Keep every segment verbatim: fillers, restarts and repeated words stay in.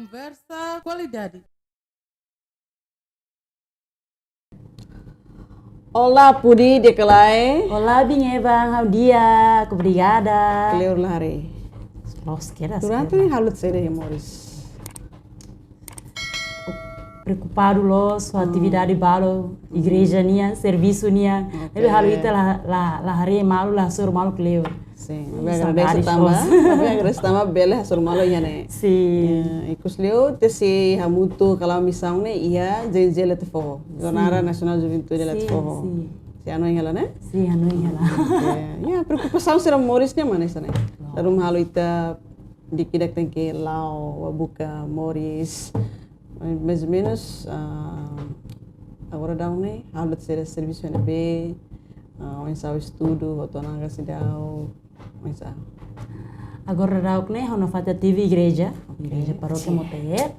Konversa kualidade. Olá, Apudi, di'ak ka lae? Olá, biin Eva, ha'u di'ak, obrigada. Kleur la haree. Loos kedas, Durante kleur. Ne'e halo saida iha moris? Preokupadu loos ho atividade balu, igreja nian, servisu nian. Ok. Ne'ebé halo ita la, la, la haree malu, la hasoru malu kleur. Sin, maibé agradese tanba, maibé agradese tanba bele hasoru malu iha ne'e. Sin. Ya, ikus liu ita sei hamutuk halo misaun ne'e iha J N J Letefoho, Jornada Nasionál Juventude Letefoho. Sin, sin. Sei hanoin hela ne'e? Sin, hanoin hela. Ok. Ya, preokupasaun sira moris ne'e mak hanesan ne'e. Klaru. Dala ruma halo ita di'ak ida tenke la'o, bá buka moris. Mais ou menus, ah, agora daudaun ne'e, halo saida servisu ne'ebé, ah, oinsá estudu, hotu ona ka seidauk, oinsá. Agora daudaun ne'e, ha'u nafatin ativu igreja, igreja parókia Motael.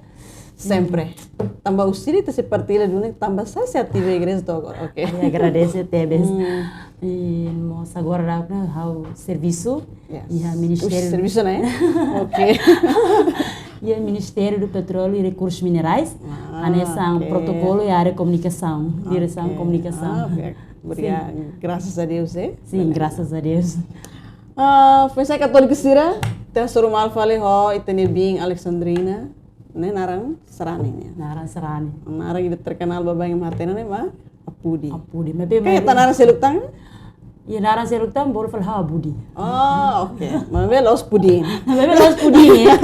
Sempre. Tanba husi ida ita sei partilla duni, tanba sá sei ativu igreja to'o agora, ok. Ai, agradese tebes. Hmm. I mós agora daudaun ne'e, ha'u servisu, Yes. Iha Ministériu. Ui, servisu ne'e? Ok. Iha Ministériu Petróleu i Rekursus Minerais. Ah, hanesan ok. Protokolu iha área komunikasaun, diresaun komunikasaun. Ah, ok. Obrigada. Sin. Grasas a Deus, eh? Sin, grasas a Deus. Ah, foin-sa'e katóliku sira, ita hasoru malu fali ho ita-nia biin Alexandrina, ne'e naran sarani ne'e. Naran sarani. Naran ida terkenal ba bain ema hatene ne'e mak Apudi. Apudi. Maibé, kayak maibé naran seluk tan? Iha naran seluk tan, bolu fali ha'u Abudi. Oh, ok. Maibé la'ós pudin. Maibé la'ós pudin, eh.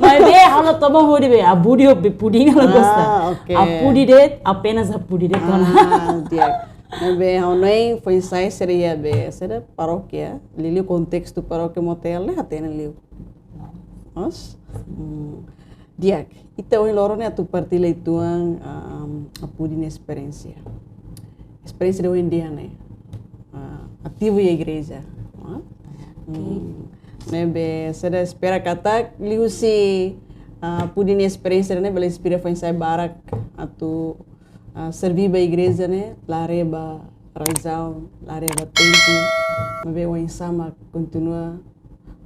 Maibé ha'u la toman hodi be, Abudi ho be pudin la gosta. Ah, ok. Apudi de'it, apenas Apudi de'it ona. Ah, di'ak. Maibé ha'u hanoin foin-sa'e sira iha be, sira parókia. Liuliu kontestu parókia Motael ne'e hatene liu. Loos? Hmm. Di'ak, ita ohin loron ne'e atu partilla uitoan, um, Apudi nia esperiénsia. Esperiénsia ida ohin di'ak ne'e, ah, ativu iha igreja. Ah? Ok. Hmm. Ne'ebé, sira espera katak liuhusi, ah, Apudi nia esperiénsia ne'e bele inspira foin-sa'e barak atu, ah, serví ba igreja ne'e, la haree ba razaun, la haree ba tempu, maibé oinsá mak kontinua,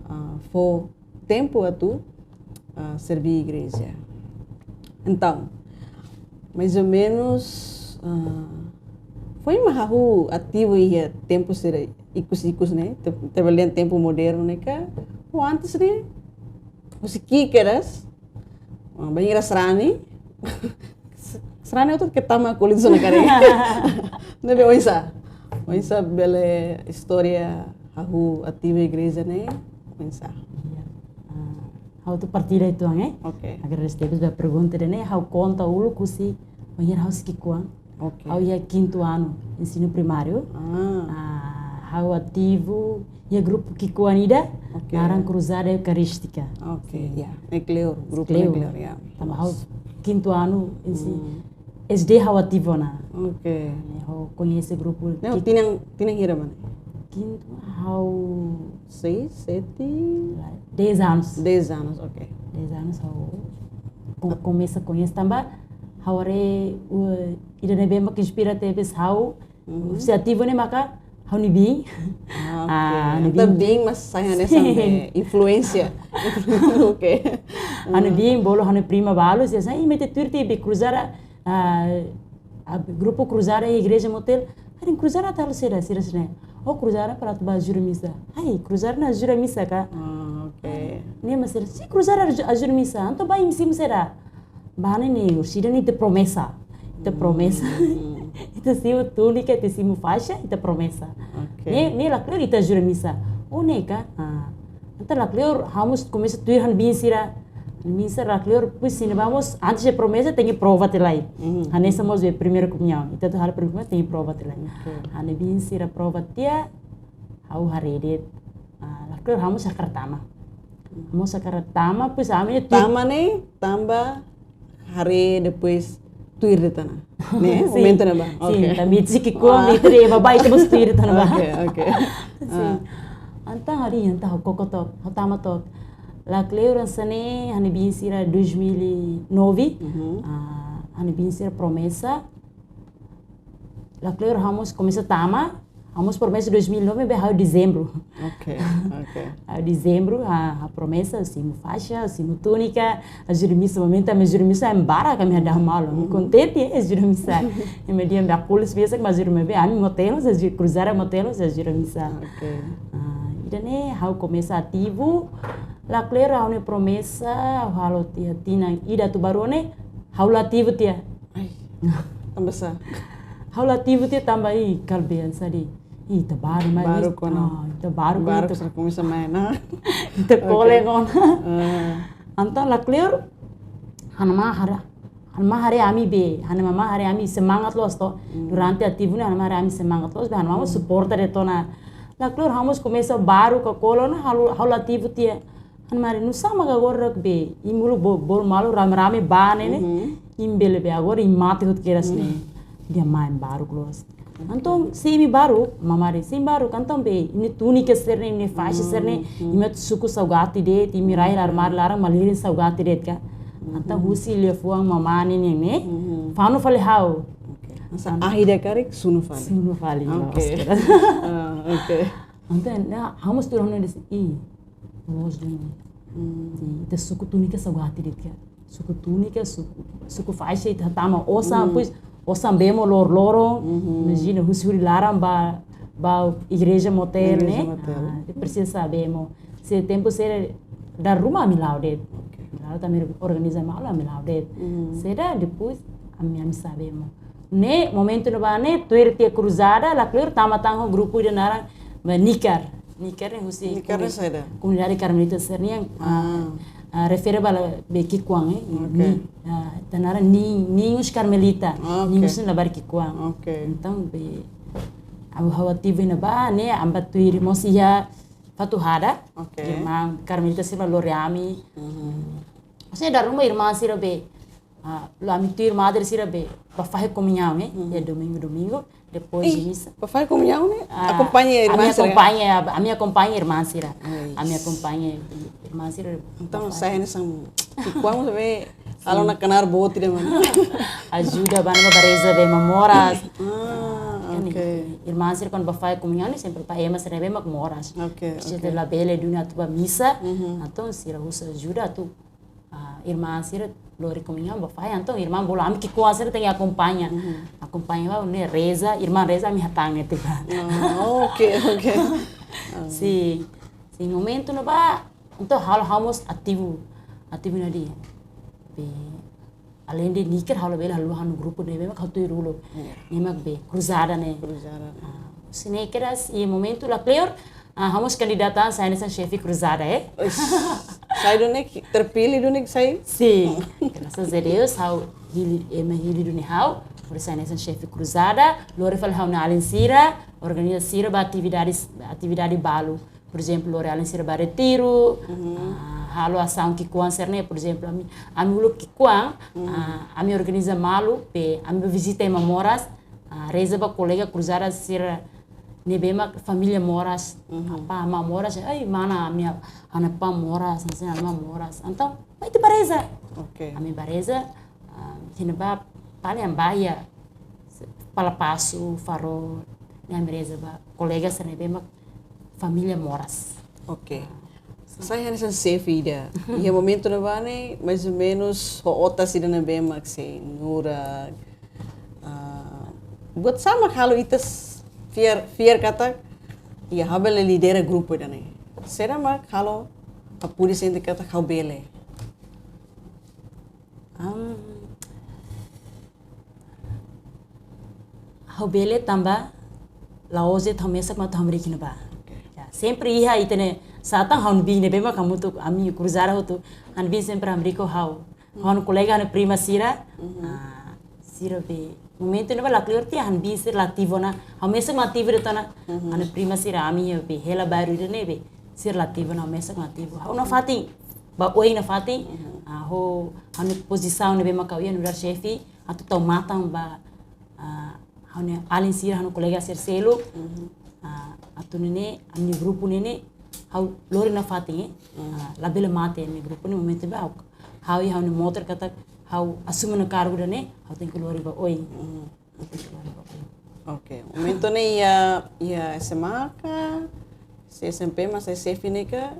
ah, fó tempu atu, ah, serví igreja. Entaun, mais ou menus, ah, foin mak hahú ativu iha tempu sira ikus-ikus ne'e, te-, trabalha iha tempu modernu ne'e ka, ou antes ne'e, husi ki'ik kedas, ah, bainhira sarani, sarani hotu ke tama kulit zona kare. Ne'ebé oinsá? Oinsá bele istória hahú ativu igreja ne'e, oinsá? Iya. Ah, ha'u atu partilla uitoan, eh? Ok. Agradese tebes ba pergunta ida-ne'e, ha'u konta uluk husi, bainhira ha'u sei ki'ikoan. Ok. Ha'u iha kintu anu, ensinu primáriu. Ah. Ah, ha'u ativu iha grupu ki'ikoan ida, ok, naran Cruzada Eucarística. Ok, ya. Ne'e kleur, grupu ne'e kleur, ya. Tanba ha'u kintu anu, ensi-, Hmm. S D ha'u ativu ona. Ok. Ne'e ha'u koñese grupu Ne'e ki'ik-, tinan, tinan hira mak ne'e? Kintu ha'u Seis, sete? Dez anos. Dez anos, ok. Dez anos ha'u ko-, komesa koñese tanba ha'u haree, uh, ida ne'ebé mak inspira tebes ha'u, Mhm. Husi ativu ne'e maka ha'u-nia biin. Ah, ok. Ah, ha'u-nia biin. Entaun biin mak sai hanesan, sin, be influénsia. Ok. Ha'u-nia biin bolu ha'u-nia prima balu, sira sai, "Ih, imi atu tuir tiha be Cruzada, ah, ah, grupu Cruzada iha igreja Motael." "Ai, Cruzada atu halo saida?" sira hanesan ne'e. "Oh, Cruzada para atu bá ajuda misa." "Ai, Cruzada ne'e ajuda misa ka?" Ah, ok. Ne'e mak sira, "Sin, Cruzada aju-, ajuda misa. Entaun bá imi simu saida?" Bá ne'e, ne'e, orsida ne'e ita promesa. Ita promesa. Hmm. Ita simu túnika, ita simu faixa, ita promesa. Ok. Ne'e, ne'e lakleur ita ajuda misa. Oh, ne'e ka? Ah. Entaun lakleur, ha'u mós komesa tuir ha'u-nia biin sira. Ha'u-nia biin sira lakleur, pois, se ne'ebá mós, antes de promesa, tenke prova tiha lai. Mhm. Hanesan mós be primeira komuñaun. Ita atu halo primeira komuñaun, tenke prova tiha lai. Ok. Ha'u-nia biin sira prova tiha, ha'u haree de'it. Ah, lakleur ha'u mós hakarak tama. Ha'u mós hakarak tama, pois, ami tu- Tama ne'e, tanba haree depois tuir de'it ona. Ne'e, sin, momentu ne'ebá. Sin, ok. Tanba ita sei ki'ikoan, ah, ita haree baibain, ita mós tuir de'it ona bá. Ok, ok. Sin. Ah. Entaun, haree, entaun, ha'u koko took, ha'u tama took. Lakleur hanesan ne'e, ha'u-nia biin sira dois mil e nove, Mhm. ah, ha'u-nia biin sira promesa. Lakleur ha'u mós komesa tama, Ha'u mós promesa dois mil e nove be ha'u dezembru. Ok, ok. Ha'u dezembru, ha'u, ha'u promesa, simu faixa, simu túnika, ajuda misa, momentu ami ajuda misa, ema barak ami hadau malu. Ami kontente, eh, ajuda misa. Ema dehan be akolis biasa, mas ajuda misa, ami motelos, ajuda, Cruzada motelos, ajuda misa. Ok. Ah, ida-ne'e, ha'u komesa ativu, lakleur ha'u-nia promesa, ha'u halo tiha tinan ida atu balu ne'e, ha'u la ativu tiha. Ai, tanba sá? Ha'u la ativu tiha tanba i kalbean sadi. Ita baru mai. Baru mis-, kono. Ah, ita baru kono. Baru Ita, sa komesa main, ah. ita kole kono. Ah, Entaun lakleur, ha'u-nia mama haree, ha'u-nia mama haree ami be, ha'u-nia mama haree ami semangat loos to. Durante ativu ne'e ha'u-nia mama haree ami semangat loos, be ha'u-nia mama suporta de'it ona. Lakleur ha'u mós komesa baru ka kolo na ha'u, ha'u la ativu tiha. Ha'u-nia mama haree nusá mak agora be, imi uluk bo-, bolu malu rame-rame bá ne'e ne'e. Imi bele be agora imi mate hotu kedas ne'e. Dehan mai imi baru loos. Entaun, se imi baru, mama haree, se imi baru, entaun be, imi-nia túnika sira-ne'e, imi-nia faixa sira-ne'e, imi atu suku saugati de'it, imi rai armáriu laran, malirin saugati de'it ka. Entaun, husi liafuan mama nian ne'e, fanu fali ha'u. Hanesan ahi ida karik sunu fali. Sunu fali, Ok. loos kedas. Ah, ok. Entaun, ne'e, ha'u mós tuur ha'u-nia dehan, ih, loos duni. Ita suku túnika saugati de'it ka. Suku túnika, suku, suku faixa ita tama osan, pois, osan bemo lor-loron. Imajina, husi huri laran bá, bá igreja motel, Igreja ne'e? Motel. Ah, ita presiza bemo. Se tempu sira dala ruma ami la'o de'it. Ami la'o tanba organiza malu ami la'o de'it. Saida depois ami, ami sei bemo. Ne'e, momentu ne'ebá ne'e, tuir tiha Cruzada, lakleur tama tan ho grupu ida naran, ba Nikar. Nikar ne'e husi Nikar ne'e saida? Komunidade Karmelita sira-nian, ah, ah, refere ba la be ki'ikoan, eh. Ok. Ni, ah, ita naran ni, Ninhos Carmelita. Ah, ok. Ninhos ne'e labarik ki'ikoan. Ok. Entaun, be, ha'u, ha'u ativu iha ne'ebá, ne'e, ami bá tuir mós iha Fatuhada. Ok. Irmán Karmelita sira lori ami. Maksudnya, dala ruma irmán sira be, ah, lori ami tuir madre sira be, bá fahe komuñaun, eh, iha domingu, domingu, depois de misa. Bá fahe komuñaun ne'e? Ah, Akompaña irmán sira? Ami akompaña, ami akompaña irmán sira. Ai. Ami akompaña irmán sira. Entaun, sai hanesan ki'ikoan, sabe, halo ona knaar boot ida, mana? Ajuda, bá ne'ebá bá reza be ema moras. Ah, Kan, ok. irmán sira kuandu bá fahe komuñaun, sempre bá ema sira be mak moras. Ok, Sira ok. labele duni atu bá misa, entaun sira husu ajuda atu, ah, irmán sira lori komuñaun bá fahe, entaun irmán bolu ami ki'ikoan sira tenke akompaña. Akompaña bá, ne'e reza, irmán reza, ami hatán ne'e tiba. Ah, ok, ok. Sin, sin, momentu ne'ebá, entaun ha'u, ha'u mós ativu, ativu iha ne'e. Be, além de Nikar, ha'u labele haluha ha'u-nia grupu ne'ebé mak ha'u tuir uluk. Ne'e mak be, Cruzada ne'e. Cruzada. Ah, husi ne'e kedas, iha momentu lakleur, ah, ha'u mós kandidata sai hanesan xefe Cruzada, eh. Uish. Sai duni, terpilih duni sai? Sin, graças a Deus, ha'u hili, ema hili duni ha'u, hodi sai hanesan xefe Cruzada, lori fali ha'u-nia alin sira, organiza sira ba atividades, atividade balu. Por ezemplu, lori alin sira ba retiru, ah, halo asaun ki'ikoan sira-ne'e, por ezemplu, ami, ami uluk ki'ikoan, ah, ami organiza malu, be, ami bá vizita ema moras, ah, reza ba kolega Cruzada sira ne'ebé mak família moras, apá amá moras, ai, mana, ami, ha'u-nia apá moras, hanesan ami moras. Entaun, mai ita bá reza. Ok. Ami bá reza, ah, iha ne'ebá, paling ami bá iha Palapasu, Farol, ne'e ami reza ba kolega sira ne'ebé mak família moras. Ok. Sai hanesan xefe ida. Iha momentu ne'ebá ne'e, mais ou menus, ho otas ida ne'ebé mak sei nurak. Ah, buat saida mak halo ita s-, fiar, fiar katak, iha ha'u bele lidera grupu ida-ne'e. Saida mak halo Apudi sente katak ha'u bele? Am, ha'u bele tanba la'ós de'it ha'u mesak mak atu hamriik iha ne'ebá. Ok. Ya, sempre iha ita-nia satan, ha'u-nia biin ne'ebé mak hamutuk, ami Cruzada hotu, ha'u-nia biin sempre hamriik ho ha'u. Ha'u-nia kolega, ha'u-nia prima sira, ah, sira be momentu ne'ebá lakleur tiha, ha'u-nia biin sira la ativu ona, ha'u mesak mak ativu de'it ona, ha'u-nia prima sira, ami iha be hela bairru ida-ne'e be, sira la ativu ona, ha'u mesak mak ativu. Ha'u nafatin, ba oin nafatin, ah, ho ha'u-nia pozisaun ne'ebé mak ha'u iha nu'udar xefe, atu tau matan ba, ah, ha'u-nia alin sira, ha'u-nia kolega sira seluk, ah, atu nune'e, ami-nia grupu ne'e ne'e, ha'u lori nafatin, eh. Ah, labele mate ami-nia grupu ne'e momentu ne'ebá, ha'u, ha'u iha ha'u-nia motor katak, ha'u asume ona kargu ida-ne'e, ha'u tenke lori ba oin. Ha'u tenke lori ba oin. Oke, momentu ne'e iha, iha S M A ka, se S M P, mas S F ne'e ka?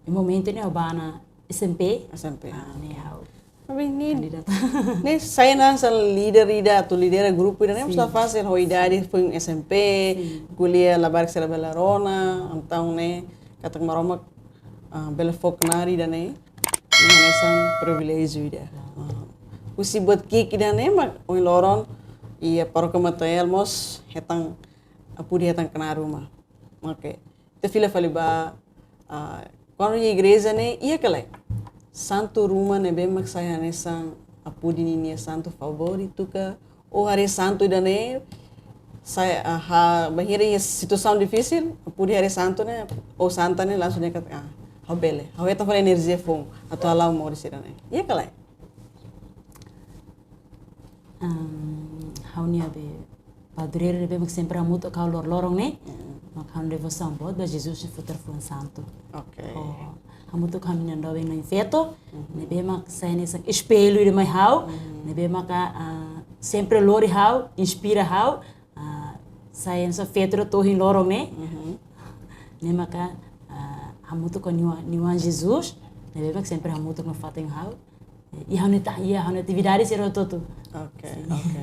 Iha momentu ne'e ha'u bá ona S M P. S M P. Ah, ne'e ha'u. Tapi ne'e, kandidata. Ne'e sai hanesan líder ida, atu lidera grupu ida ne'e, sin, mós la fasil, ho idade foin S M P, sin, ko'alia labarik sira bele rona, entaun ne'e, katak Maromak, ah, bele fó knaar ida ne'e, ne'e hanesan priviléjiu ida. Ah. Husi buat ki'ik ida ne'e, mak ohin loron, iha Parókia Motael mós, hetan, Apudi hetan knaar ruma. Oke. Ita fila fali ba, ah, kuandu iha igreja ne'e, iha ka lae? Santu ruma ne'ebé mak sai hanesan Apudi ninia santu favoritu ka? Ou haree santu ida ne'e, sai, ah, ha, bainhira iha situasaun difisil, Apudi haree santu ne'e, ou santa ne'e, langsung dehan katak, ah, ha'u bele, ha'u hetan fali enerjia foun, atu hala'o moris ida ne'e. Iha ka lae? Am, ha'u-nia be padroeiru ne'ebé mak sempre hamutuk ho ha'u loroloron ne'e. Mm. Mak ha'u-nia devosaun boot ba Jesus nia futar fuan santu. Oke. Oh, hamutuk ho ha'u-nia doben na'in-feto. Mhm. Ne'ebé mak sai hanesan espellu ida mai ha'u. Mhm. Ne'ebé maka, ah, sempre lori ha'u, inspira ha'u. Ah, sai hanesan feto ida to'o ohin loron ne'e. Mhm. Ne'e maka, ah, hamutuk ho nia oan, nia oan Jesus. Ne'ebé mak sempre hamutuk nafatin ho ha'u. Iha ha'u-nia ta-, iha ha'u-nia atividade sira hotu-hotu. Oke, sin, oke.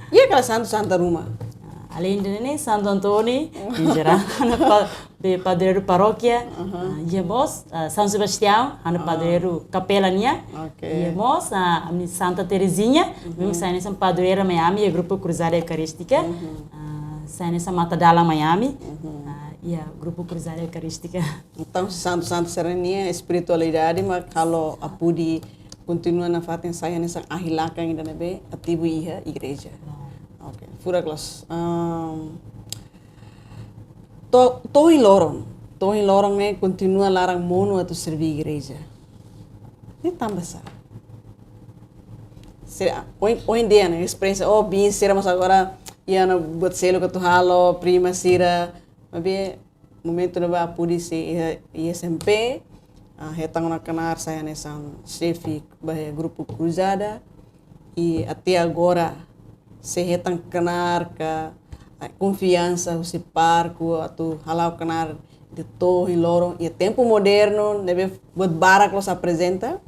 Iha ka lae santu santa ruma? Ah, além de ne'e, Santo António, em geral, ha'u-nia pa-, be padroeiru parókia, aha, ah, iha mós, ah, São Sebastião, ha'u-nia, ah, padroeiru kapela nian, oke, iha mós, ah, ami Santa Terezinha, mhm, ami sai hanesan padroeira mai ami, iha grupu Cruzada Eucarística, mhm, ah, sai hanesan matadalan mai ami, mhm, ah, iha grupu Cruzada Eucarística. Entaun, santu-santu sira-nia espiritualidade mak halo Apudi kontinua nafatin sai hanesan ahi-lakan ida ne'ebé ativu iha igreja. Oke, furak loos. Am, to'o, to'o ohin loron, to'o ohin loron ne'e kontinua laran-monu atu serví igreja. Ne'e tanba sá? Sira, ohin, ohin dehan ne'e, esperiénsia, oh, biin sira mós agora, iha ona buat seluk atu halo, prima sira, maibé momentu ne'ebá Apudi sei iha, iha S M P, ah, hetan ona knaar sai hanesan xefe ba iha grupu Cruzada, i até agora sei hetan knaar ka, ah, konfiansa husi pároku atu hala'o knaar ida to'o ohin loron, iha tempu modernu, ne'ebé buat barak loos aprezenta,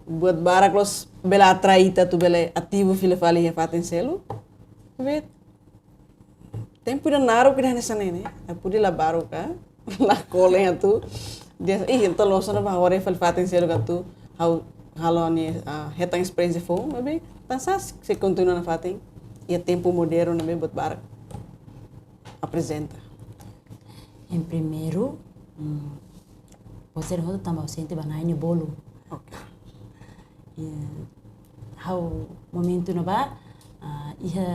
buat barak loos bele atrai ita atu bele ativu fila fali iha fatin seluk. Be, tempu ida naruk ida hanesan ne'e, Apudi la baruk ka, la kolen atu. Dehan, ih, entaun loos ona ba ha'u haree fali fatin seluk atu, ha'u halo ne'e, ah, hetan esperiénsia foun, maibé tansá sei kontinua nafatin, iha tempu modernu ne'ebé buat barak aprezenta. Em primeiru, mm, pode ser hotu tanba ha'u sente ba Na'i nia bolu. Oke. Iha, ha'u momentu ne'ebá, ah, iha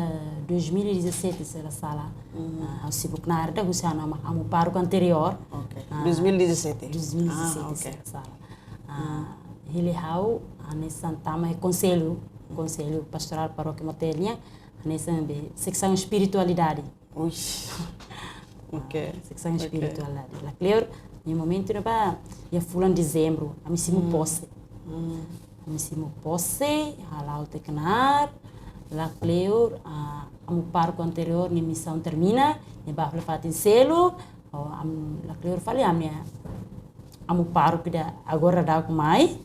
dois mil e dezassete, se la sala. Mhm. Ah, ha'u simu knaar ida husi ha'u-nia amu, amu pároku anteriór. Oke. Ah, dois mil e dezassete. Dois mil e dezassete, ah, oke, se la sala. Ah, mhm, hili ha'u hanesan tama iha konsellu, konsellu pastorál parókia Motael nian, hanesan be seksaun espiritualidade. Uish. Oke. Seksaun, oke, espiritualidade. Lakleur, iha momentu ne'ebá, iha fulan Dezembru, ami simu, hmm, pose. Hmm. Ami simu pose, hala'o tiha knaar, lakleur, ah, amu pároku anteriór nia misaun termina, nia bá fali fatin seluk, oh, am-, lakleur fali ami, ah, amu pároku ida agora daudaun mai.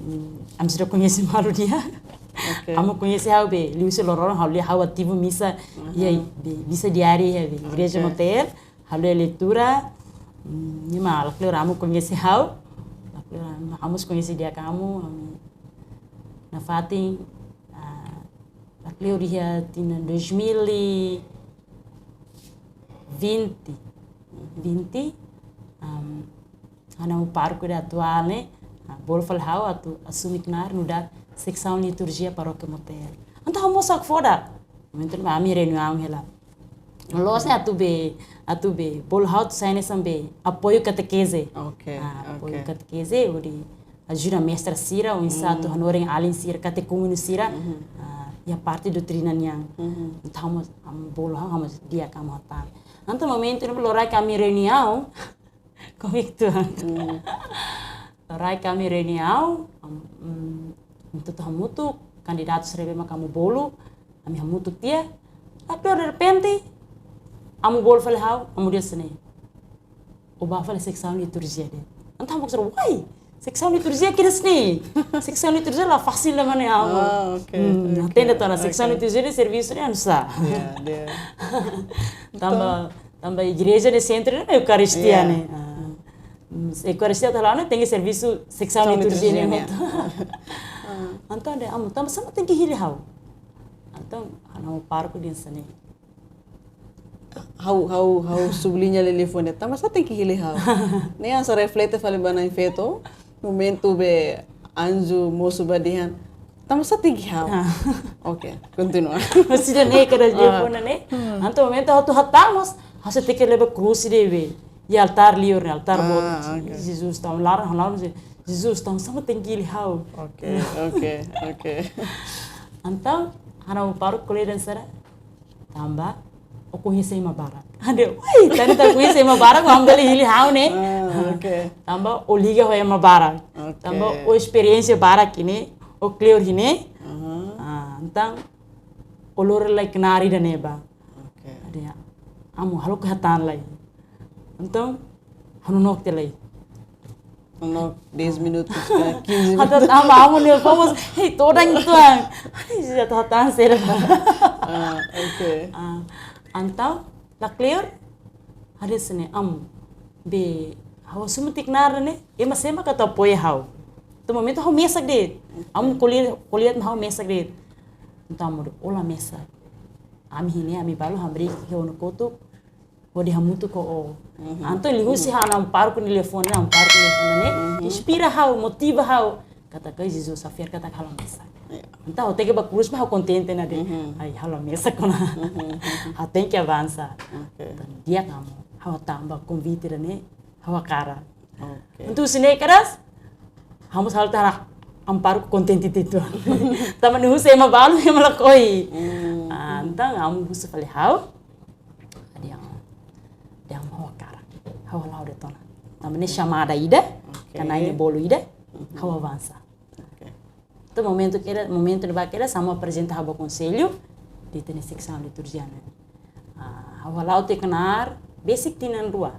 Mm, ami seidauk koñese malu di'ak. Oke. Amu koñese ha'u be, liuhusi loroloron ha'u lia ha'u ativu misa, aha, iha be, misa diária iha be, igreja, oke, Motael. Ha'u lia leitura, mm, nia mak lakleur amu koñese ha'u. Lakleur amu, amu mós koñese di'ak amu, ami nafatin, ah, lakleur iha tinan dois mil e vinte, vinte, am, ha'u-nia amu pároku ida atuál ne'e, ah, bolu fali ha'u atu asume knaar nu'udar seksaun liturjia parókia Motael. Entaun ha'u mós hakfodak. Momentu ne'ebá ami reuniaun hela. Loos ne'e atu be, atu be, bolu ha'u atu sai hanesan be apoiu katekeze. Oke, ah, apoiu, oke, katekeze, hodi ajuda mestra sira, oinsá atu, hmm, hanorin alin sira, katekúmenu sira, mhm, ah, iha parte doutrina nian. Mhm. Entaun, amu, amu bolu ha'u, amu di'ak amu hatán. Entaun momentu ne'ebá loraik ami reuniaun, konviktu. Hmm. Loraik ami reuniaun, am, mm, entaun hamutuk, kandidatu sira ne'ebé mak amu bolu, ami hamutuk tiha, Tapi de repente, amu bolu fali ha'u, amu dehan hanesan ne'e: "Ó bá fali seksaun liturjia de'it." Entaun ha'u sira, "Wai, seksaun liturjia kira hanesan ne'e? Seksaun liturjia la fasil ida mak ne'e, amu." Ah, oke, Hmm, oke, hatene tiha ona, seksaun oke. liturjia ne'e servisu ne'e oinsá. Ya, ya. Tanba, tanba igreja ne'e sentru ne'e Eukaristia Ya. ne'e. Ah. Hmm, Eukaristia atu hala'o ne'e tenke servisu seksaun Seksaun liturjia ne'e liturjia ne'e. hotu. Ah. Entaun dehan, "Amu, tanba sá mak tenke hili ha'u?" Entaun, ha'u-nia pároku dehan hanesan ne'e: "Ha'u, ha'u, ha'u subliña liafuan ne'e. Tanba sá tenke hili ha'u?" Ne'e hanesan reflete fali ba na'in-feto, momentu be anju mosu bá dehan, "Tanba sá tenke ha'u?" Ah. Oke, kontinua. Maksudnya ne'e kada Ah. liafuan ne'e. Hmm. Entaun momentu ha'u atu hatán mós, ha'u sei tenke leba krús ida be iha altár liur ne'e, altár Ah, boot. oke. Jesus, tanba laran, laran, Jesus, tanba sá mak tenke hili ha'u? Oke, oke, oke. Entaun, ha'u-nia pároku ko'alia dehan sira, "Tanba ó koñese ema barak." Ha'u dehan, "Wai, tanba ita koñese ema barak, ó bele hili ha'u ne'e?" Ah, oke. "Tanba ó liga ho ema barak. Oke. Tanba ó esperiénsia barak iha ne'e, ó kleur iha ne'e." Aha. Ah, entaun, ó lori lai knaar ida-ne'e bá. Oke. Ha'u dehan, "Amu, halo ke hatán lai." Entaun, ha'u nonook tiha lai. Nonook dez minutos ka quinze Ha'u minutos. Tanba amu nia fokus, "Hei, todan ituan." Ai, já tô tan cedo. Ah, oke. Ah, entaun, la kleur, ha'u dehan hanesan ne'e, "Amu, be, ha'u asume tiha knaar ne'e, ema sé mak atu apoia ha'u?" Entaun momentu ha'u mesak de'it. Amu ko'alia, ko'alia mak ha'u mesak de'it. Entaun amu dehan, "Ó la mesak. Ami iha ne'e, ami balu hamriik iha ó-nia kotuk, hodi hamutuk ho ó." Mhm. Entaun liuhusi ha'u-nia pároku nia liafuan, ha'u-nia pároku nia liafuan ne'e, Mhm. inspira ha'u, motiva ha'u. Katak, "Ai, Jesus, ha'u fiar katak ha'u la mesak." Ya. Entaun ha'u teke bá krús mak ha'u kontente ona de'it. Mhm. "Ai, ha'u la mesak ona." Mhm, mhm. Ha'u tenke avansa. Oke. Entaun di'ak, amu, ha'u hatán ba konvite ida-ne'e, ha'u hakarak. Oke. Entaun husi ne'e kedas, ha'u mós halo tiha ha'u-nia pároku kontente tiha uitoan. Tanba nia husu ema balu, ema lakohi. Hmm. Ah, entaun amu husu fali ha'u. Ha'u dehan, ha'u dehan ha'u hakarak. Ha'u hala'o de'it ona. Tanba ne'e xamada ida, Oke. knaar nia bolu ida, Mhm. ha'u avansa. Oke. Entaun momentu kedas, momentu ne'ebá kedas, amu aprezenta ha'u ba konsellu, dehan ita-nia seksaun liturjia ne'e. Ah, ha'u hala'o tiha knaar, besik tinan rua.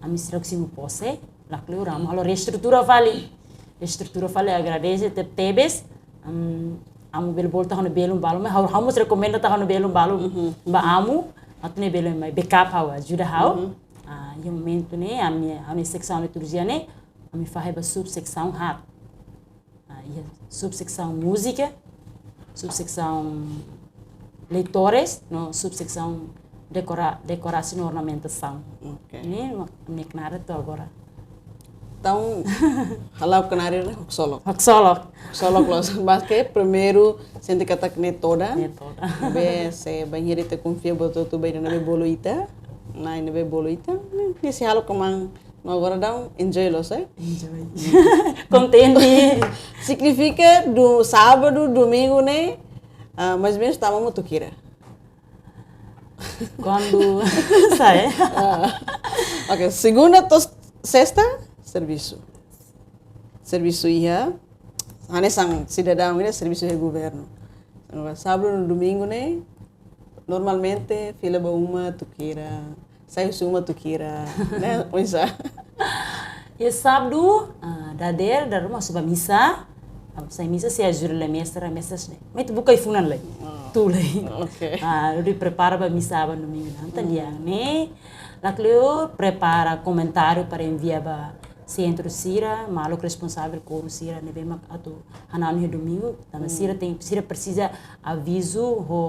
Ami seidauk simu pose, la kleur amu halo reestrutura fali. Reestrutura fali, agradese te-, tebes, am, amu bele bolu tiha ha'u-nia belun balun, ha'u, ha'u mós rekomenda tiha ha'u-nia belun balun Mhm. ba amu, atu nia bele mai backup ha'u, ajuda ha'u. Mhm. Ah, iha momentu ne'e, ami, ha'u-nia seksaun liturjia ne'e, ami fahe ba subseksaun haat. Ah, iha subseksaun múzika, subseksaun leitores, no subseksaun dekora-, dekorasaun no ornamentasaun. Oke. Ne'e mak, mak knaar to'o agora. Entaun, hala'o knaar ne'e haksolok. Haksolok. Haksolok loos, maske primeiru sente katak ne'e todan. Ne'e todan. Be, se bainhira ita konfia buat hotu-hotu ba ida ne'ebé bolu ita. Na'i ne'ebé bolu ita. Ne'e, ne'e sei halo kmaan. No agora daudaun enjoy loos, eh? Enjoy. Kontente. Signifika do sábadu, domingu ne'e, ah, mais ou menos tama mak tuku hira? Kuandu sai? Ah. Oke, segunda to'o sesta, servisu. Servisu iha, hanesan sidadaun ida servisu iha governu. Sábadu no domingu ne'e, normalmente fila ba uma tuku hira, sai husi uma tuku hira, ne'e, oinsá? Iha sábadu, ah, dadeer, dala ruma husu ba misa, ah, sai misa, sei ajuda lai mestra, mestra sei. Mai ita buka ai-funan lai. Ah. Tuur lai. Oke. Ah, hodi prepara ba misa aban domingu ne'e. Entaun Hmm. di'ak ne'e, la kleur prepara komentáriu para envia ba sentru sira, maluk responsavel kóru sira, ne'ebé mak atu hananu iha domingu, tanba Hmm. sira tenke, sira presiza avizu ho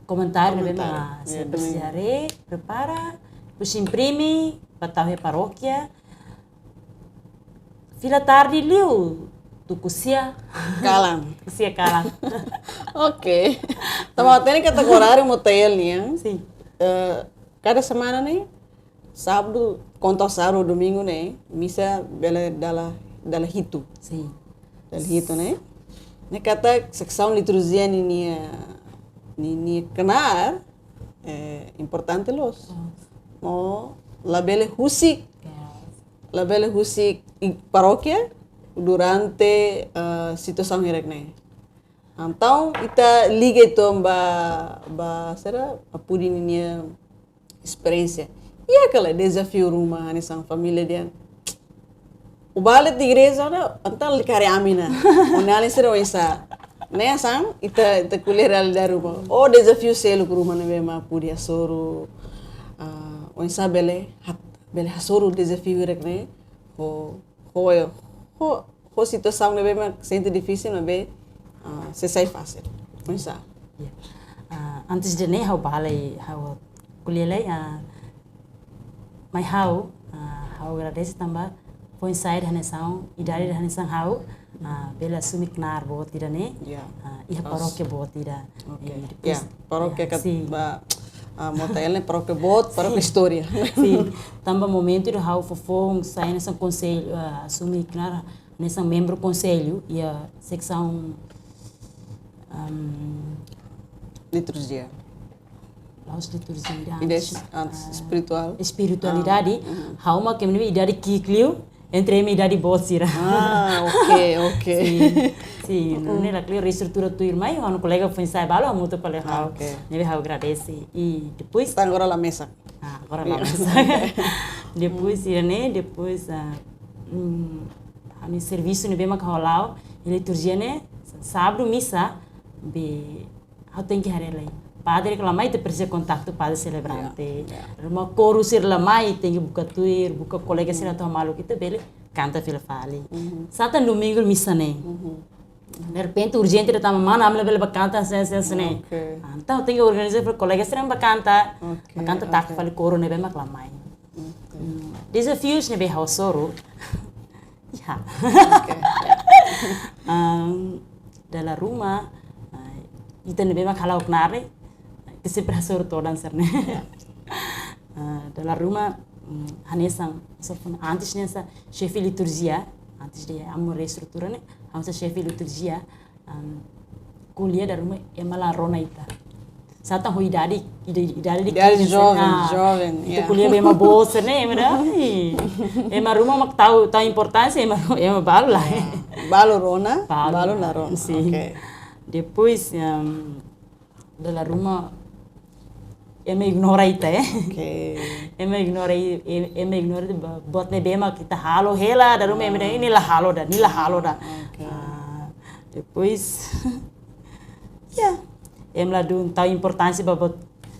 komentáriu ne'ebé Komentáriu. mak, Ya, sira presiza domingu. haree, prepara, depois imprime, bá tau iha parókia, fila tarde liu, tuku sia. Kalan. Tuku sia kalan. Oke. Tanba hatene katak oráriu Motael nian. Sin. Eh, kada semana ne'e, sábadu, konta sábadu, domingu ne'e, misa bele dala, dala hitu. Sin. Dala hitu ne'e. Ne'e katak seksaun liturjia ninia, ninia knaar, eh, importante loos. Oh. No labele husik, Ya. labele husik i-, parókia durante, eh, situasaun hirak ne'e. Entaun ita liga uitoan ba, ba, saida, Apudi ninia esperiénsia. Iha kala dezafiu ruma hanesan família dehan: "Ó bá de'it igreja ona, entaun la'ós karik ami ona." Ó-nia alin sira oinsá? Ne'e hanesan ita, ita ko'alia realidade ruma. Ou dezafiu seluk ruma ne'ebé mak Apudi hasoru, ah, oinsá bele hat-, bele hasoru dezafiu hirak ne'e ho, ho, ho, ho situasaun ne'ebé mak sente difisil, maibé, ah, sei sai fasil. Oinsá? Ya. Ah, antes de ne'e, ha'u bá lai, ha'u ko'alia lai, ah, mai ha'u, ah, ha'u agradese tanba foin-sa'e hanesan, idade hanesan ha'u, ah, bele asume knaar boot ida-ne'e, ya, ah, iha parókia boot ida. Oke. Eh, ya, depois, parókia ya, kat sin. Ba, ah, Mota Ellen parókia boot, parókia, sin, istória. Sin. Tanba momentu ida ha'u foufoun sai hanesan konsellu, ah, asume knaar hanesan membru konsellu iha seksaun, am, liturjia. La'ós liturjia, ida antes, antes, ah, espirituál. Espiritualidade. Ah, uhum. Ha'u mak ema ne'ebé idade ki'ik liu, entre ema idade boot sira. Ah, oke, oke. Sin, sin. Uhum. Nune'e lakleur reestrutura tuirmai, ha'u-nia kolega foin-sa'e balu hamutuk fali ho ha'u. Oke. Ne'ebé ha'u agradese. I depois, entaun agora la mesak. Ah, agora la mesak. Ya. Depois, mm, ida-ne'e, depois, ah, mm, ami servisu ne'ebé mak ha'u hala'o, liturjia ne'e, sábadu misa, be, ha'u tenke haree lai. Padre ka la mai, ita presiza kontaktu padre selebrante. Ya, ya. Ruma koru sira la mai, tenke buka tuir, buka kolega sira, mm, atu maluk ita bele kanta fila fali. Mhm. Sá tan domingu misa ne'e. Mhm. Derrepente urjente ida tama, mana, ami labele bá kanta, sin, sin, sin, ne'e. Oke. Ah, entaun tenke organiza para kolega sira bá kanta. Oke, bá kanta tak, oke, fali koru ne'ebé mak la mai. Oke. Hmm, dezafius ne'ebé ha'u hasoru. Ya. Oke, ya. Am, dala ruma, ah, ita ne'ebé mak hala'o knaar ne'e, ita sempre hasoru todan sira-ne'e. Ya. Ah, dala ruma, mm, hanesan, so, antes hanesan xefe liturjia, antes de ami reestrutura ne'e, hanesan xefe liturjia, am, ko'alia dala ruma ema la rona ita. Sá tan ho idade, ida-, idade de, idade quinze, joven, ah, joven, ita, ya, ko'alia ba ema boot sira-ne'e, ema ida, ai, ema ruma mak tau, tau importánsia, ema, ema balu lae. Ya. Balu rona, balu, balu la rona. Sin. Oke. Depois, am, dala ruma ema ignora ita, eh. Oke. Ema ignora i-, e-, ema ignora ita ba-, buat ne'ebé mak ita halo hela, dala ruma ema dehan, ah, ne'e la halo ida, ne'e la halo ida. Oke. Ah, depois, ya, ema ladún tau importánsia ba buat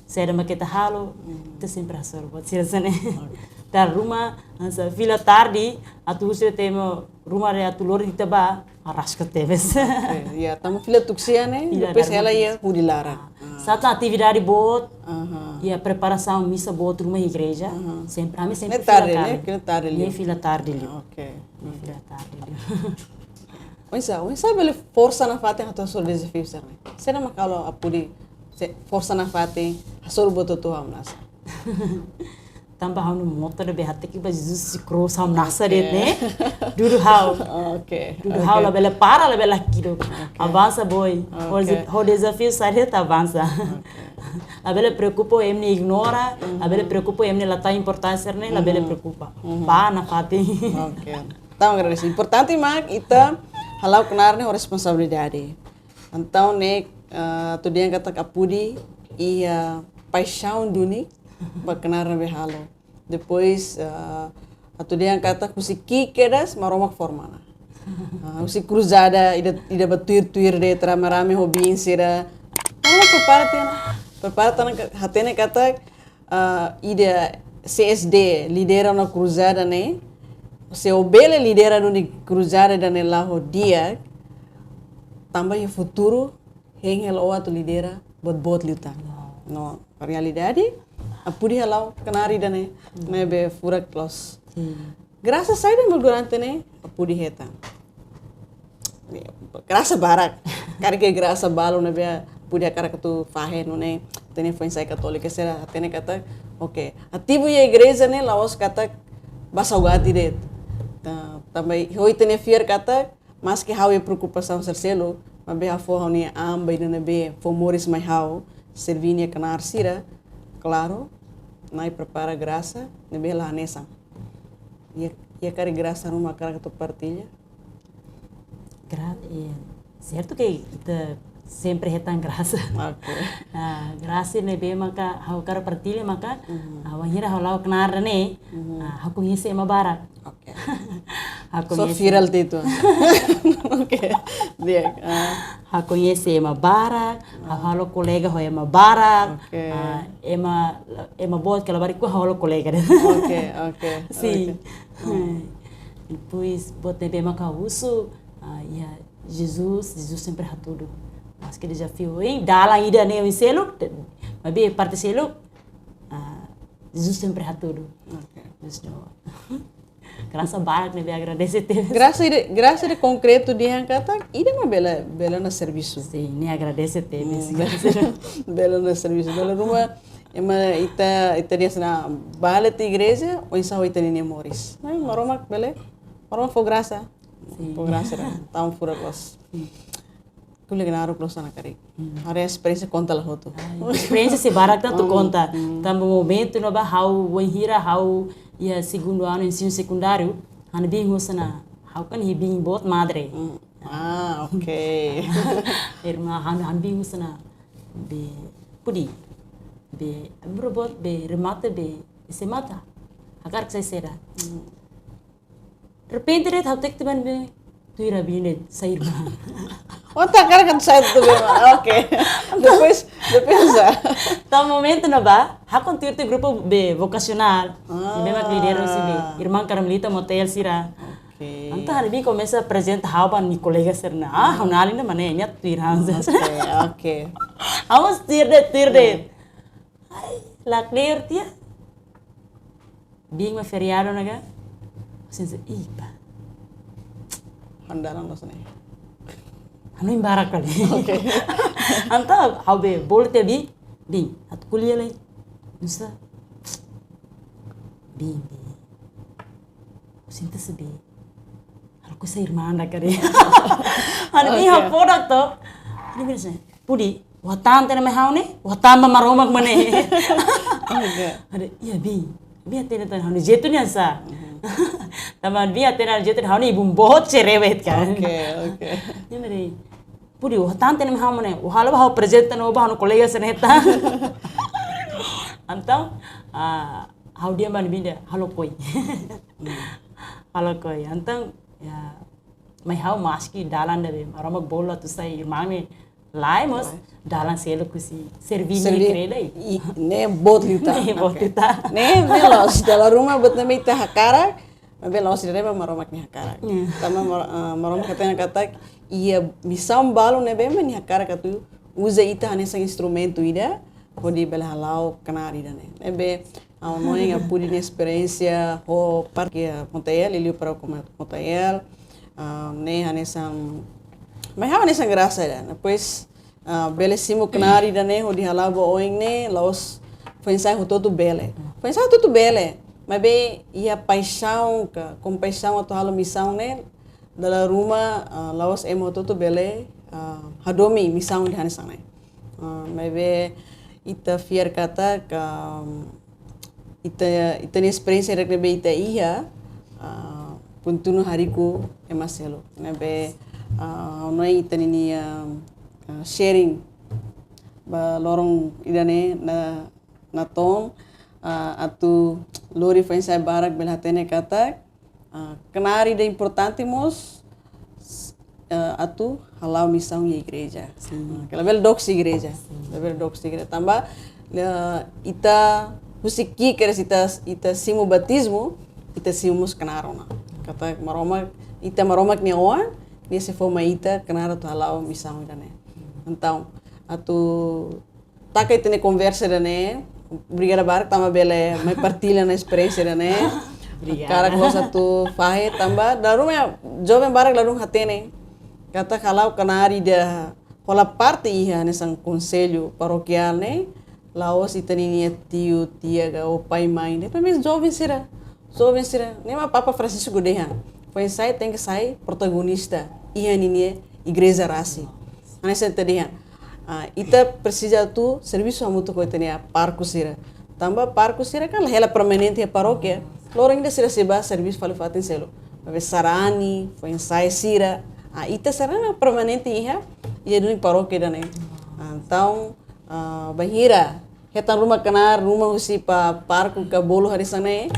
saida mak ita halo, hmm, ita sempre hasoru buat sira hanesan ne'e. Oke. Dala ruma, hanesan fila tarde, atu husu ema ruma ida atu lori ita bá, araska tebes. Oke, ya, tanba fila tuku sia ne'e, fila depois tarde hela ne'e. Iha hudi laran. Ah. Ah. Sá tan atividade boot, aha, iha preparasaun misa boot ruma igreja. Aha. Sempre, ami sempre, ne'e fila tarde, tarde. Ne'e fila tarde, ne'e fila tarde liu. Oke. Ne'e fila tarde liu. Oinsá, oinsá bele forsa nafatin atu hasoru dezafiu sira-ne'e? Saida mak halo Apudi sei forsa nafatin hasoru buat hotu-hotu hamnasa? Tanba ha'u-nia moto ida be hateke ba Jesus nia krús, hamnasa de'it, oke, ne'e. Dudu ha'u. Oke, dudu ha'u, oke, labele para, labele hakiduk. Oke. Avansa, boy. Oke. Ho deza-, ho dezafiu saida de'it avansa. Oke. Labele preokupa ema nia ignora, mhm, labele preokupa ema nia la tau importánsia ne'e, labele, mhm, preokupa. Mhm. Bá nafatin. Oke. Entaun, agradese. Importante mak ita hala'o knaar ne'e ho responsabilidade. Entaun ne'e, eh, atu dehan katak Apudi iha paixaun duni ba knaar ne'ebé halo. Depois, eh, atu dehan katak husi ki'ik kedas Maromak forma ona. Ah, husi kruzada ida, ida bá tuir-tuir de'it, rame-rame ho biin sira. Maromak prepara tiha ona, prepara tiha ona ka-, hatene katak, ah, ida C S D lidera ona kruzada ne'e, se ó bele lidera duni kruzada ida-ne'e la'o di'ak, tanba iha futuru hein hela ó atu lidera buat boot liután. Wow. No realidade, Apudi hala'o knaar ida-ne'e, hmm, ne'ebé furak loos. Hmm. Grasa saida mak durante ne'e Apudi hetan? Grasa barak. Karik grasa balu ne'ebé Apudi hakarak atu fahe, nune'e ita-nia foin-sa'e katólika sira hatene katak, oke, ativu iha igreja ne'e la'ós katak bá saugati de'it. Ta-, tanba ho ita-nia fiar katak, maski ha'u iha preokupasaun sira seluk, maibé ha'u fó ha'u-nia an ba ida ne'ebé fó moris mai ha'u, serbí nia knaar sira, klaru, Na'i prepara grasa ne'ebé la hanesan. Iha, iha karik grasa ruma hakarak atu partilla? Gra-, eh, sertu ke ita sempre hetan grasa. Oke. Ah, grasa ne'ebé maka ha'u hakarak partilla maka, Mhm. ah, wainhira ha'u la'o knaar ne'e, Mhm. ah, ha'u koñese ema barak. Oke. Ha'u So koñese. viral itu. Oke. Dia. Ah, Ha'u koñese ema barak, ha'u halo kolega ho ema barak, Oke. ah, ema, ema boot kala bariku ha'u halo kolega de'it. Oke, oke. Sin. Oke. Depois, buat ne'ebé maka husu, ah, iha Jesus, Jesus sempre hatudu. Maski dezafiu, hein? Dalan ida ne'e oin seluk, maibé parte seluk, ah, Jesus sempre hatudu. Oke. Deus doa. Grasa barak ne'ebé agradese tebes. Grasa ida, grasa ida konkretu dehan katak, ida mak bele, bele ona servisu. Sin, ne'e agradese tebes. Hmm, bele, bele ona servisu. Dala ruma, ema ita, ita dehan sá, bá tiha iha igreja, oinsá ho ita-nia moris. Nah, Maromak bele, Maromak fó grasa. Sin. Fó grasa, dah. Tau furak loos. Sin. Ko'alia knaar loos ona karik. Hmm. Haree esperiénsia konta la hotu. Ai, esperiénsia sei barak atu Hmm, konta. hmm. Tanba momentu ne'ebá ha'u wainhira ha'u iha segundu anu ensinu sekundáriu, ha'u-nia biin husu ona, ha'u kan iha biin boot madre. Hmm. Ah, oke. Irmã, ha'u-nia, ha'u-nia biin husu ona, be, pudi, be, abro boot, be, remata, be, S M A ita. Hakarak sai saida. Hmm. Repente de'it ha'u hateke tiha ba ne'ebé, tuir ha'u-nia biin de'it, sai irmã. Otak kan kan sai tu memang. Oke. Depois, depois sá? Tanba momentu ne'ebá, ha'u kan tuir tiha grupu be vokasionál. Ah. Ne'ebé mak lidera husi be irmã Carmelita Motael sira. Oke. Entaun ha'u-nia biin komesa aprezenta ha'u ba ha'u-nia kolega sira-ne'e. Ah, ha'u-nia alin mana nya tuir Hans. Oke, oke. Ha'u tuir de'it, tuir de'it. Ai, la clear tiha. Biin mak feriadu ona ka. Sin se, ipa. Ha'u-nia dalan loos ne'e. Hanoin barak kali. Oke. Entaun, ha'u be, bolu tiha biin, biin, atu ko'alia lai. Nusa. Biin, biin. Sinta se biin. Halo ko sai irmã anda kari. Ha'u-nia biin, oke, hakfodak to. Ha'u-nia biin sá, pudi, hatán tiha ona mai ha'u ne'e, hatán ba Maromak mak ne'e. Oke. Ha'u dehan, iya biin. Biin hatene tan ha'u-nia jeitu ne'e sá. Tanba biin hatene ha'u-nia jeitu, ha'u ne'e ibun boot cerewet kan. Oke, oke. Ne'e mak dehan, pudi, hatán tiha ona mai ha'u mak ne'e, ha'u halo ba ha'u aprezenta ona ba ha'u-nia kolega sira-ne'e tan. Entaun, ah, ha'u dehan ba ha'u-nia biin dehan, halo koi. Halo koi. Entaun, ya, mai ha'u maski dalan ida be Maromak bolu atu sai irmã ne'e, lae mós, lae, dalan seluk husi serví ne'e, serví, kreda i, ne'e boot liután. Ne'e boot liután. Oke. Ne'e, ne'e loos, dala ruma buat ne'ebé ita hakarak, maibé la'ós de'it ba Maromak nia hakarak. Hmm. Tanba Mar-, eh, Maromak hatene katak, iha misaun balu ne'ebé mak nia hakarak atu uza ita hanesan instrumentu ida, hodi bele hala'o knaar ida-ne'e. Ne'ebé, ha'u hanoin ha'u-nia esperiénsia ho Parókia Motael, liuliu Parókia Mo-, Motael, ah, ne'e hanesan, mai ha'u hanesan grasa ida. Depois, ah, bele simu knaar ida-ne'e hodi hala'o ba oin ne'e, la'ós foin-sa'e hotu-hotu bele. Foin-sa'e hotu-hotu bele. Maibé iha paixaun ka, kompaixaun atu halo misaun ne'e, dala ruma, ah, la'ós ema hotu-hotu bele, ah, hadomi misaun ida hanesan ne'e. Ah, maibé ita fiar katak, ita, ita-nia esperiénsia ida ne'ebé ita iha, ah, kontinua hariku ema seluk. Ne'ebé, ah, no ita-nia, ah, sharing ba loron ida-ne'e na, natoon, ah, atu lori foin-sa'e barak bele hatene katak, ah, knaar ida importante mós, s-, ah, atu hala'o misaun iha igreja. Sin. Ah, ke labele dook husi igreja. Sin. Labele dook husi igreja. Tanba, ah, ita husi ki'ik kedas ita, ita simu batizmu, ita simu mós knaar ona. Katak Maromak, ita Maromak nia oan, nia sei fó mai ita knaar atu hala'o misaun ida-ne'e. Entaun, atu taka ita-nia konversa ida-ne'e, obrigada barak tanba bele mai partilla nia esperiénsia ida-ne'e. Obrigada. Hakarak loos atu fahe tanba, dala ruma joven barak ladún hatene katak hala'o knaar ida hola parte iha hanesan konsellu parokiál ne'e, la'ós ita-nia tiu, tia ka, ou pai, mãe, ne'e, maibé joven sira. Joven sira, ne'e mak Papa Francisco dehan. Foin-sa'e tenke sai protagonista iha ninia igreja rasik. Hanesan ita dehan, ah, ita presiza atu servisu hamutuk ho ita-nia pároku sira. Tanba pároku sira kan la hela permanente iha parókia. Loron ida sira sei bá servisu fali fatin seluk. Maibé sarani, foin-sa'e sira, ah, ita sira-ne'e permanente iha iha duni parókia ida-ne'e. Ah, entaun, ah, bainhira hetan ruma knaar, ruma husi ba parku ka bolu hanesan ne'e,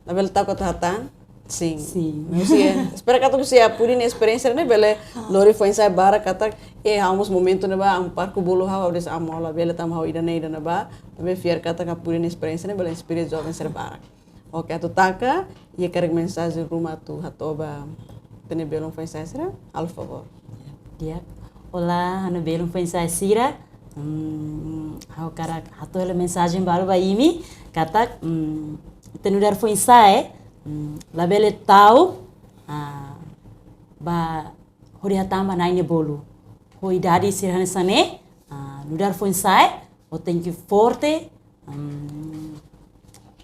labele ta'uk atu hatán? Sin. Sin. Husi, espera katak husi Apudi nia esperiénsia ne'e bele lori foin-sa'e barak katak, eh, ha'u mós momentu ne'ebá, amu parku bolu ha'u, ha'u dehan amu labele, tanba ha'u ida-ne'e, ida-ne'ebá, tanba fiar katak Apudi nia esperiénsia ne'e bele inspira joven sira barak. Oke, atu taka, iha karik mensajen ruma atu hato'o ba ita-nia belun foin-sa'e sira, halo favór. Di'ak. Olá, ha'u-nia belun foin-sa'e sira. Hmm, ha'u hakarak hato'o hela mensajen balu ba imi, katak, hmm, ita nu'udar foin-sa'e, hmm, labele ta'uk, ah, ba hodi hatán ba Na'i nia bolu. Ho idade sira hanesan ne'e, ah, nu'udar foin-sa'e, ó tenke forte, hmm,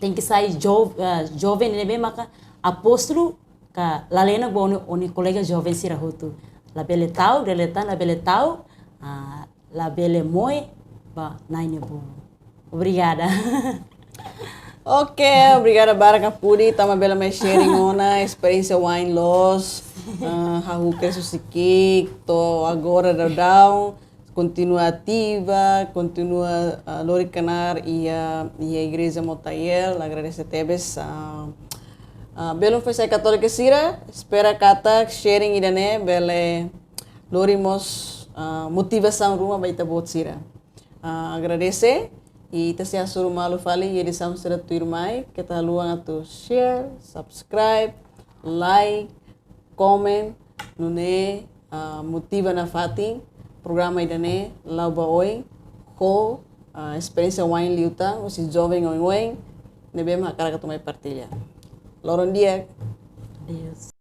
tenke sai jo-, ah, joven ne'ebé maka apóstolu ka lalenak ba ó-nia, ó-nia kolega joven sira hotu. Labele ta'uk, deletan, labele ta'uk, ah, labele moe ba Na'i nia bolu. Obrigada. Oke, obrigada barak Apudi, tanba bele mai sharing ona esperiénsia wa'in loos, ah, hahú kedas husi ki'ik to'o agora daudaun, kontinua ativa, kontinua, ah, lori knaar iha, iha Igreja Motael, agradese tebes, ah, ah, belun foin-sa'e katólika sira, espera katak sharing ida-ne'e bele lori mós, ah, motivasaun ruma ba ita-boot sira. Ah, agradese, i ita sei hasoru malu fali iha edisaun sira tuirmai, keta haluha atu share, subscribe, like, comment, nune'e, ah, motiva nafatin programa ida-ne'e la'o ba oin, ho, ah, esperiénsia wa'in liután, husi joven oioin, ne'ebé mak hakarak atu mai partilla. Loron di'ak. Adeus.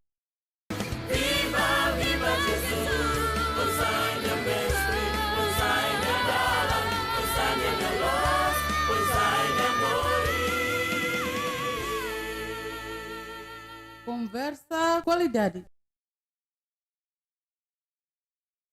Konversa kualidade.